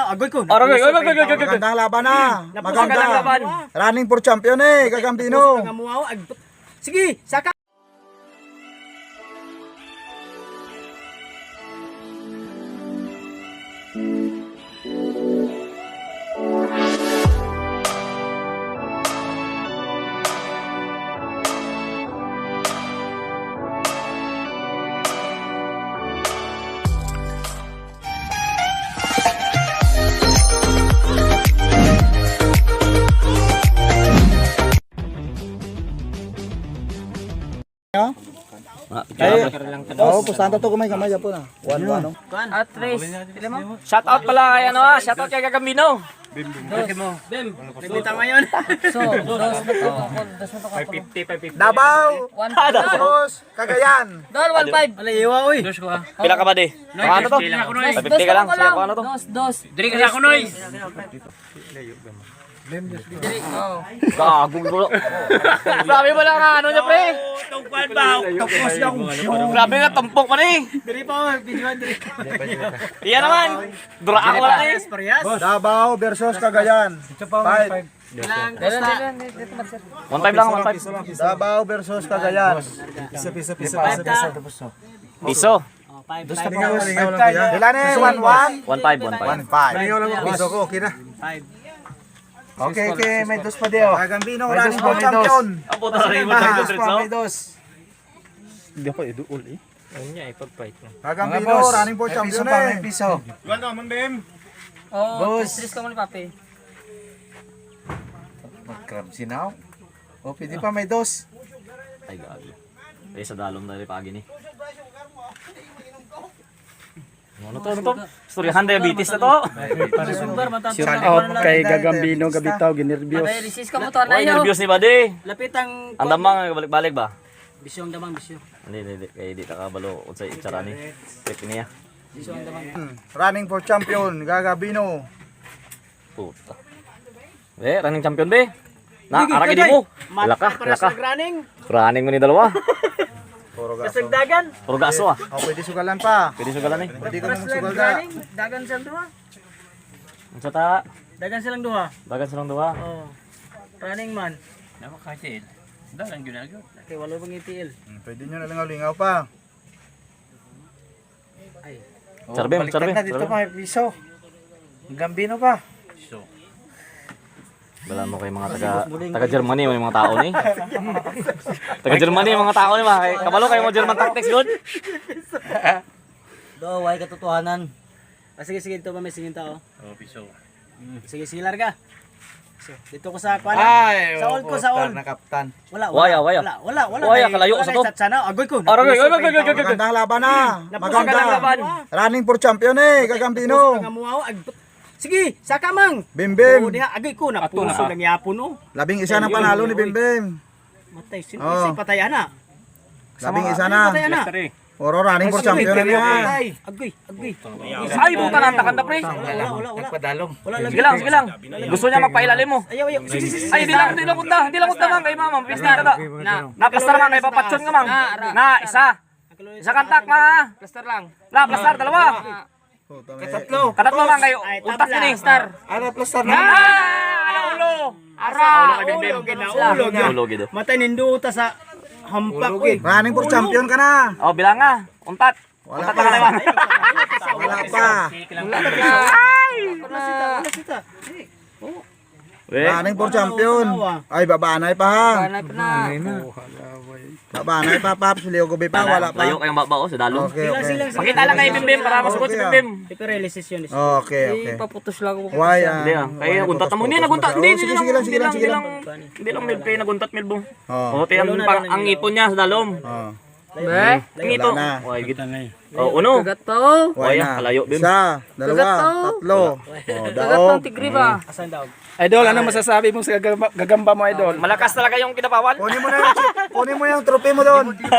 Agoy ko. Aray, ay, ay, ay, ay, ay, ay. Magandang laban na. Magandang Maganda. laban. Running for champion eh, Gagambino. Sige, saka. Ay, oo, pustahan to kamay kamay po na. 1-1 no. At tres. Shout out pala kay ano ah, shout out kay Gagambino. Bibita ngayon. So, dos na to. Dos na to. Davao. One five. Tapos Cagayan. Dol, 1-5. Wala iwa oy. Pila ka ba di? Ano to? 550 ka lang, sige ako ano to? Dos, dos. Diri ka sa ako, Noy. Gago bro. Grabe mo lang ang ano niya pre. Tungkwan ba? Tapos na akong Grabe na tampok pa ni. Diri pa, videoan diri. Iya naman. Dura ako lang eh. Parehas. Davao versus Cagayan. Fight. Dali, dali, dali. Dito, Marcel. 1-5 lang, 1-5. Davao versus Cagayan. Piso. Ilan eh? 1-1? 1-5, 1-5. 1-5. Piso ko, okay na. Okay, okay, may dos pa di oh. Gagambino running for champion. Ang puto na rin mo May sa dos pa, may dos. Mga Gagambino boss, running for may piso champion pa, may eh. piso. Oh, Boss. tres ka muna, papi. Mag-crab sinaw. O, pwede pa may dos. Ay gago. Ay sa dalom na rin pagi ni. Ano to? Ano to? Storyahan diabetes na to. Shout out Kay Gagambino Gabitaw ginerbyos. Patay, resist ka mo to. Ay, Anayo. nervyos ni Buddy. Lapit ang Ang damang balik-balik ba? bisyo ang damang bisyo. Hindi, hindi, hindi. Kaya di takabalo unsay itsara ni. Trip niya. Bisyo ang damang. Running for champion, Gagambino. Puta. Be, running champion be. Na, ara gid mo. Laka, laka. Running. Running mo ni dalawa. Puro gaso. Kasagdagan. Puro gaso ah. Oh, pwede sugalan pa. Pwede sugalan eh. Pwede ka mong sugal da. Running. Dagan silang duha. Unsa ta? Dagan silang duha. Dagan silang duha. Oh. Running man. Nama kasi. Dalang ginagawa. Okay, walo bang ETL. Pwede nyo na lingaw-lingaw pa. Charbem, Baliktad charbem. na dito pa, may piso. Gambino pa. Bala mo kay mga taga taga Germany may mga tao ni. Taga Germany mga tao ni mga. Kabalo kayo mo German tactics good. Do, way katotohanan. Ah, sige, sige, dito pa may singin tao. Oh, piso. Sige, sige, larga. So, dito ko sa kwan. Ay, Sa all ko, sa all. Na kaptan. Wala, Waya, wala. waya. Wala, wala, wala. Waya, Dahil- kalayo wala sa to. dahil Sana, agoy ko. Aray, ay, ay, ay, ay, ay, ay. Magandang laban na. Magandang Maganda. laban. Running for champion eh, Gagambino. Sige, saka mang. Bimbim. Oo, diha, agoy ko na puso lang yapon oh. 11 ng panalo ni Bimbim. Matay, sino Oh. oh. patay ana. 11 na. Patay ana. Puro running for champion na niya. Patay. Agoy, agoy. Ay, buta na takanda pre. Wala, wala, wala. Nagpadalom. Wala lagi. Sige lang, sige lang. Gusto niya magpailalim mo. Ayaw, ayaw. Sige, sige, sige. Ay, di lang unta, di lang unta mang kay mama, pista ka ta. Na. Na plastar mang kay papatson ka mang. Na isa. Isa kantak ma. Plaster lang. Na plastar dalawa. Katatlo. Katatlo mang kay Ay, untas tabla. ni. Star. Ano, plastar Na! na. Ala ulo. Ara. Ulo kay Bim. Ulo, ulo. Ulo gido. Matay ninduta sa hampak oy. Running for champion ka na. Oh, bilang nga. Untat. Wala Untat pa. na ka Wala pa. Wala sita, wala sita. We. Running for champion. Ay, babanay pa ha. Hanap na. Babanay pa, Paps. Leo Gobi pa. Wala pa. Layo kayong babao sa dalom. Okay, okay. Pakita lang kay Bim Bim para masugot si Bim Bim. Pero release yun. Okay, okay. Paputos lang ako. Why? ah, Hindi ah. Kaya why naguntat na mo. Hindi putos-putos naguntat. mo Hindi, siya? hindi Oh, lang. sige, sige lang, sige Hindi lang, lang, sige hindi lang. lang. Hindi lang milk kayo naguntat milbo. Oh. Oh, tiyan ang ngipon niya sa dalom. Oh. Be. Ang ngipon. Wala na. Why gid. Oh, uno. Kagat pa oh. Why Why, na? kalayo, Bim. Isa, dalawa, Kagat to. tatlo. Oh, Kagat daog. pang tigri ba? Asan daw? Idol, ano masasabi mo sa gagamba mo, Idol? Malakas talaga yung kinapawan. Kunin mo na yung, kunin mo yung trophy mo doon.